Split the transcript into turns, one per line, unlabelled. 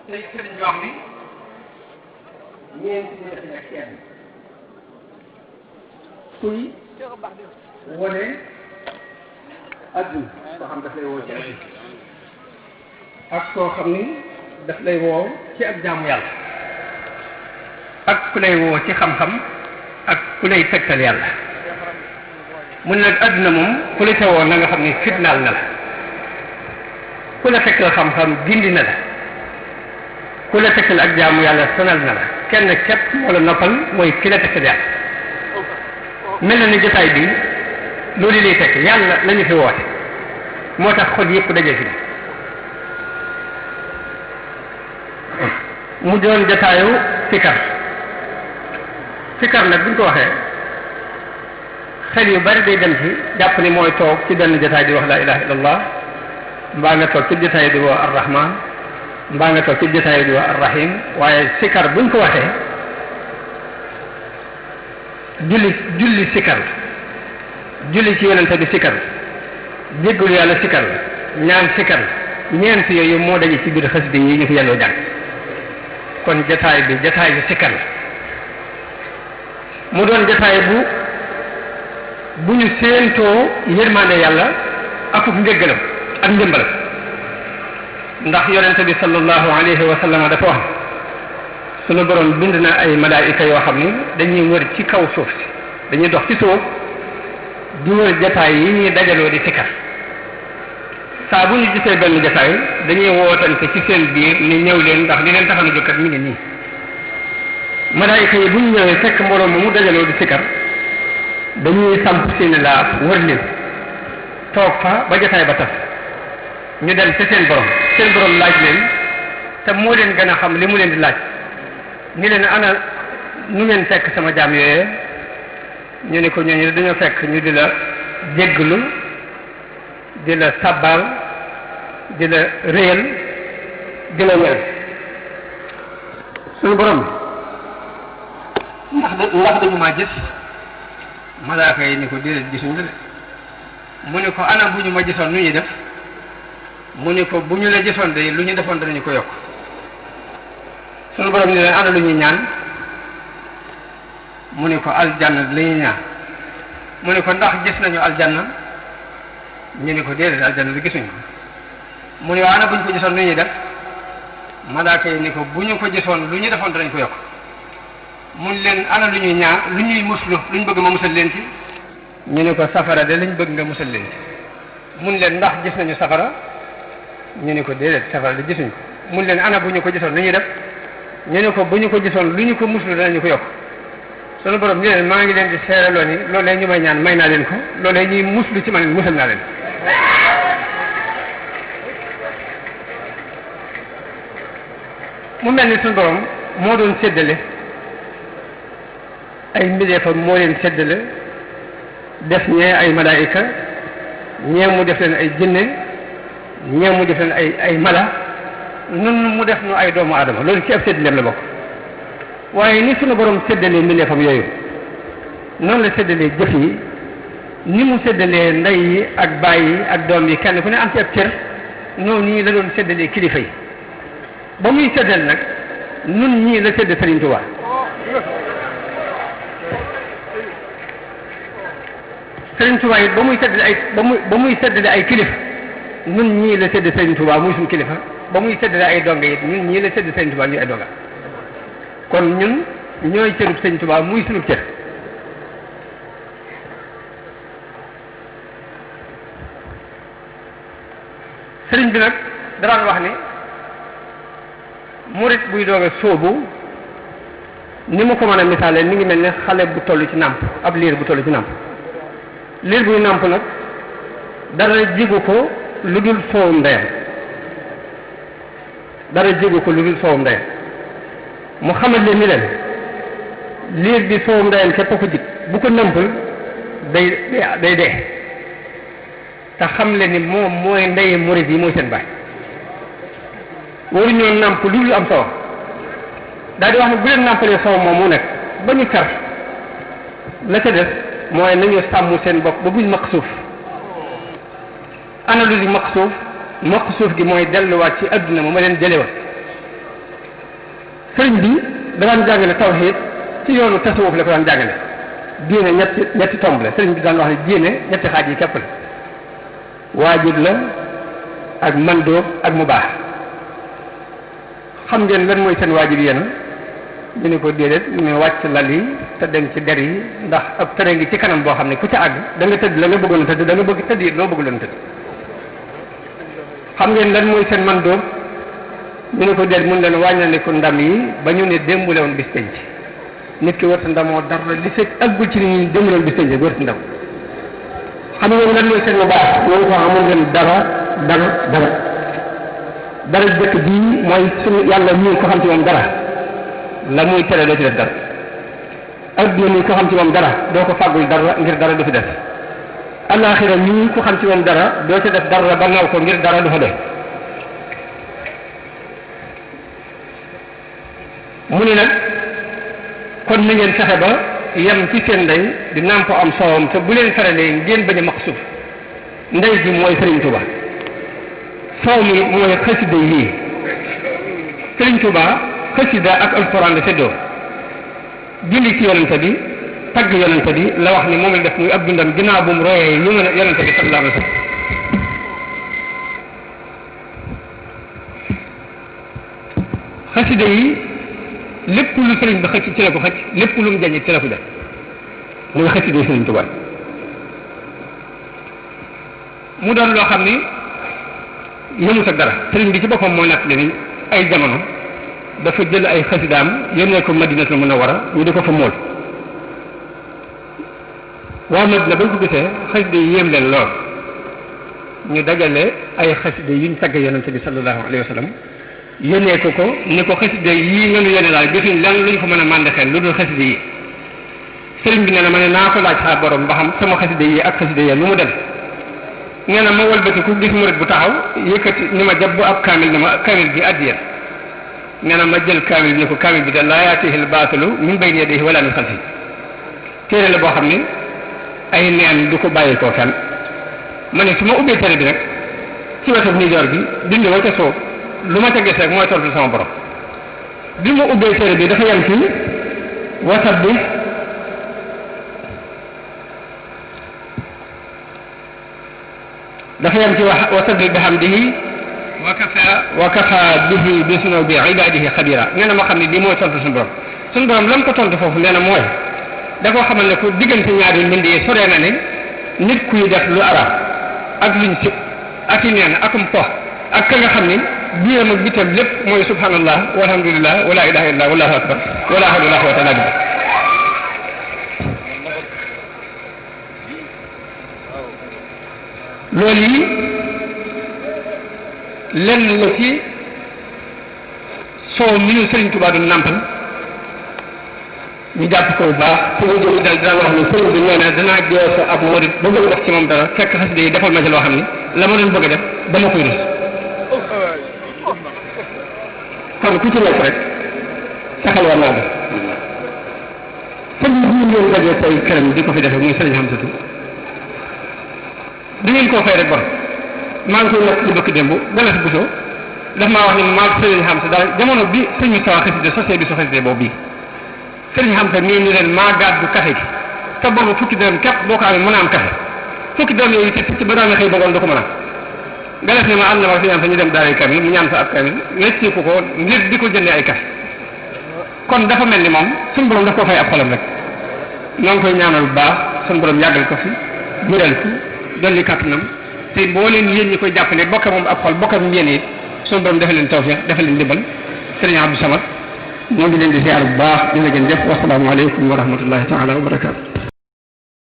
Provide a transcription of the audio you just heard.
tey sëriñ bi wax ni ñeenti ñetti ak kenn kuy wane adduna koo xam daf lay woo ci adduna ak koo xam ni daf lay woo ci ak jaamu yàlla ak ku lay woo ci xam-xam ak ku lay tegtal yàlla mun nag adduna moom ku la tewoo na nga xam ni fitnaal na la ku la tegtal xam-xam gindi na la ku la tegtal ak jaamu yàlla sonal na la kenn képp moo la noppal mooy ki la tegtal yàlla mel na ni jotaay bi loolu lay fekk yàlla la ñu fi woote moo tax xol yëpp daje fi mu doon jotaayu fikar nag buñ ko waxee xel yu bari day dem ci jàpp ni mooy toog ci benn jotaay di wax laa ilaha illallah mbaa nga toog ci jotaay di wax arrahman mbaa nga toog ci jotaay di wax arrahim waaye fikar buñ ko waxee julli sikar julli ci yonente bi sikar jéggul yàlla sikar ñaan sikar ñeent yooyu moo daje ci biir xasida yi ñu fi yelloo jàng kon jataay bi jataay bi sikar mu doon jataay bu ñu séentoo yërmande yàlla akuk njëggalam ak njëmbalam ndax yonente bi sallallahu alayhi wa sallam dafa wax sunu borom bind na ay malaayika yoo xam ni dañuy wër ci kaw suuf si dañuy dox ci suuf di wër jataay yi ñuy dajaloo di sikkar saa bu ñu gisee benn jataay dañuy wootante ci seen biir ni ñëw leen ndax li leen tax a jóg mi ngi nii malaayika yi bu ñu ñëwee fekk mbooloo mu dajaloo di sikkar dañuy samp seeni laaf wër leen toog fa ba jataay ba tas ñu dem te seen borom laaj leen te moo leen gën a xam li mu leen di laaj ni leen ana nu ngeen fekk sama jaam yooyee ñu ne ko ñooñu dañoo fekk ñu di la jégglu di la sabbal di la réyal di la wér suñu borom ndax dañu maa gis malaaka yi ni ko déedéet gisuñu la de mu ne ko ana bu ñu ma gisoon nu ñuy def mu ne ko bu ñu la gisoon de lu ñu defoon danañu ko yokk suñu borom ni leen ana lu ñuy ñaan mu ne ko aljanna la ñuy ñaan mu ne ko ndax gis nañu aljanna ñu ne ko déedéet aljanna bi gisuñu ko mu ne waa ana bu ñu ko gisoon nu ñuy def malaaka yi ni ko bu ñu ko gisoon lu ñu defoon danañ ko yokk mun leen ana lu ñuy ñaan lu ñuy muslu lu ñu bëgg ma musal leen ci ñu ne ko safara de lañ bëgg nga musal leen ci mun leen ndax gis nañu safara ñu ne ko déedéet safara de gisuñu ko mun leen ana bu ñu ko gisoon lu ñuy def ñu ne ko bu ñu ko gisoon lu ñu ko muslu danañu ko yokk sunu borom ni leen maa ngi leen di seeraloo ni loolee ñu may ñaan may naa leen ko loolee ñuy muslu ci man musal naa leen mu mel ni sunu borom moo doon séddale ay mbindeefam moo leen séddale def ñee ay malaayika ñee mu def leen ay jinne ñee mu def leen ay mala nun mu def nu ay doomu aadama loolu ci ab séddaleem la bokk waaye ni sunu borom séddalee mbindeefam yooyu noonu la séddalee jëf yi ni mu séddalee ndey yi ak baay yi ak doom yi kenn ku ne am ci ab cër noonu nii la doon séddalee kilifa yi ba muy séddal nag nun ñii la sédd Sëriñ Tuubaa Sëriñ Tuubaa it ba muy séddale ay kilifa nun ñii la sédd Sëriñ Tuubaa muy suñu kilifa ba muy séddale ay donga it ñun ñii la sédd Sëriñ Tuubaa ñuy ay donga kon ñun ñooy cërub Sëriñ Tuubaa muy suñu cër sëriñ bi nag daraan wax ni murit buy doog a sóobu ni mu ko mën a misaale mi ngi mel ne xale bu toll ci nàmp ab liir bu toll ci nàmp liir buy nàmp nag dara jigu ko lu dul soowum ndeyam mu xamal leen ni leen liir bi soowum ndeyam képp ko jig bu ko nëmpul day dee te xam leen ni moom mooy ndey murit yi mooy seen baay waruñoo nàmp lu dul am soow daal di wax ne bu leen nàmpalee soow moom mu nekk ba ñu kar la ca def mooy nañu sàmm seen bopp ba buñ maq suuf ana lu di maq suuf gi mooy delluwaat ci adduna ma leen jëlewaat sëriñ bi daan jàngale tawhid ci yoonu tasawuf la ko daan jàngale. diine ñetti tomb la sëriñ bi daan wax ne diine ñetti xaaj yi képp la waajib la ak mandóob ak mubaax. xam ngeen lan mooy seen waajib yéen ñu ne ko déedéet ñu ne wàcc lal yi te dem ci der yi ndax ab tere ngi ci kanam boo xam ne ku ca àgg da nga tëdd la nga bëggoon a tëdd da nga bëgg tëdd it loo bëgg loon tëdd. xam ngeen lan mooy seen mandóob ñu ne ko déet mun leen wàññandiku ndam yi ba ñu ne démbule woon bis penc nit ki warta ndamoo dara li fekk aggul ci ni ñu démbule woon bis penc warta ndam. xam ngeen lan mooy seen mubaax ñu ko amul leen dara jëkk bii mooy suñu yàlla ñii ko xam ci moom dara la muy tere doo ci def dara adduna nii ko xam ci moom dara doo ko fàggul dara ngir dara du fi def alaxira nii ko xam ci moom dara doo ci def dara ba naw ko ngir dara du fa def. mu ni nag kon na ngeen fexe ba yem ci seen ndey di nàmp am soowam te bu leen feralee ngeen bañ a maq suuf ndey ji mooy Sëriñ Tuuba soow mi mooy xasida yii Sëriñ Tuuba xasida ak alxuraan la seddoo julli ci yonente bi tagg yonente bi la wax ni moom la def muy ab dundam ginnaaw bu mu royee yu mën a yonente bi sallallahu alayhi wa sallam. xasida yi lépp lu sëriñ bi xëcc ci la ko xëcc lépp lu mu jañit ci la ko def muy xasida yi Sëriñ Tuuba mu doon loo xam ni yëmut ak dara sëriñ bi ci boppam moo natt ni ay jamono dafa jël ay xasidaam yónnee ko Madinatul Munawwara ñu di ko fa mool waa Madina bañ ko gisee xasida yi yéem leen lool ñu dajale ay xasida yuñ tagg yonente bi sallallahu alayhi wa sallam yónnee ko ni ko xasida yii nga nu yónnee daal gisuñ lan luñ ko mën a màndi xel lu dul xasida yi sëriñ bi nee na ma ne naa ko laaj saa borom ba xam sama xasida yi ak xasida yi lu mu dem nee na ma walbatiku gis murit bu taxaw yëkkati ni ma jàpp ab kaamil ni ma kaamil bi addiya nee na ma jël kaamil bi ni ko kaamil bi de laa yaatihi l-baatilu min bayni yadayhi wala min xalfihi téere la boo xam ni ay neen du ko bàyyi koo kenn ma ne su ma ubbee téere bi rek ci wetu nijoor bi dindi wa ca suuf lu ma ca gis rek mooy tontu sama borom bi ma ubbee téere bi dafa yem ci wasat bi dafa yem ci wasabbi bihamdihi wa kafa bihi bi sunubi ibadihi xabira nee na ma xam ne lii mooy tontu suñu borom lam ko tontu foofu nee na mooy da koo xamal ne ko diggante ñaari mbind yi soree na ne nit kuy def lu arab ak luñ sib ak i neen akum pox ak ka nga xam ni biiram ak bitam lépp mooy subhanallah walhamdulillah wala ilaha illallah wallahu akbar wala hawla wala quwwata illa billah loolu yi lenn la ci soow mi ñu Sëriñ Tuubaa du nàmpal ñu jàpp ko bu baax te ñu jóg dal dina wax ni sëriñ bi nee na danaa jeexoo ab murid ba bëgg def ci moom dara fekk xasida yi defal ma ci loo xam ni la ma doon bëgg a def dama koy rus kon ku ci nekk rek saxal war naa def sëriñ bi ñu leen dajee tey këram di ko fi defee muy sëriñ Hamsatu da ngeen koo fay rek bon maa ngi koy nekk ci bëkk démb gala si busoo daf maa wax ni maa sëriñ Hamsa daal jamono bi sëñ bi tawa xasida société bi so xasida boobu bii sëriñ Hamsa nii ni leen maa gàddu café gi te boobu fukki dërëm képp boo ko amee mën a am café fukki dërëm yooyu ci ba daan xëy bëggoon du ko mën a galas ni ma am na ma sëñ Hamsa ñu dem daara kamil mu ñaan fa ab kamil wecci ko ngir di ko jëndee ay café kon dafa mel ni moom suñu borom daf koo fay ab xolam rek ñoo ngi koy ñaanal bu baax suñu borom yàggal ko fi wéral ko dolli kàttanam te boo leen yéen ñi koy jàppale bokka moom ab xol bokka mu yéen it suñu borom defal leen tawfiq defal leen ndimbal sëriñ Abdou Samad ñoo ngi leen di ziar bu baax dina gën def wassalaamu aleykum wa rahmatullahi taala wa barakaatu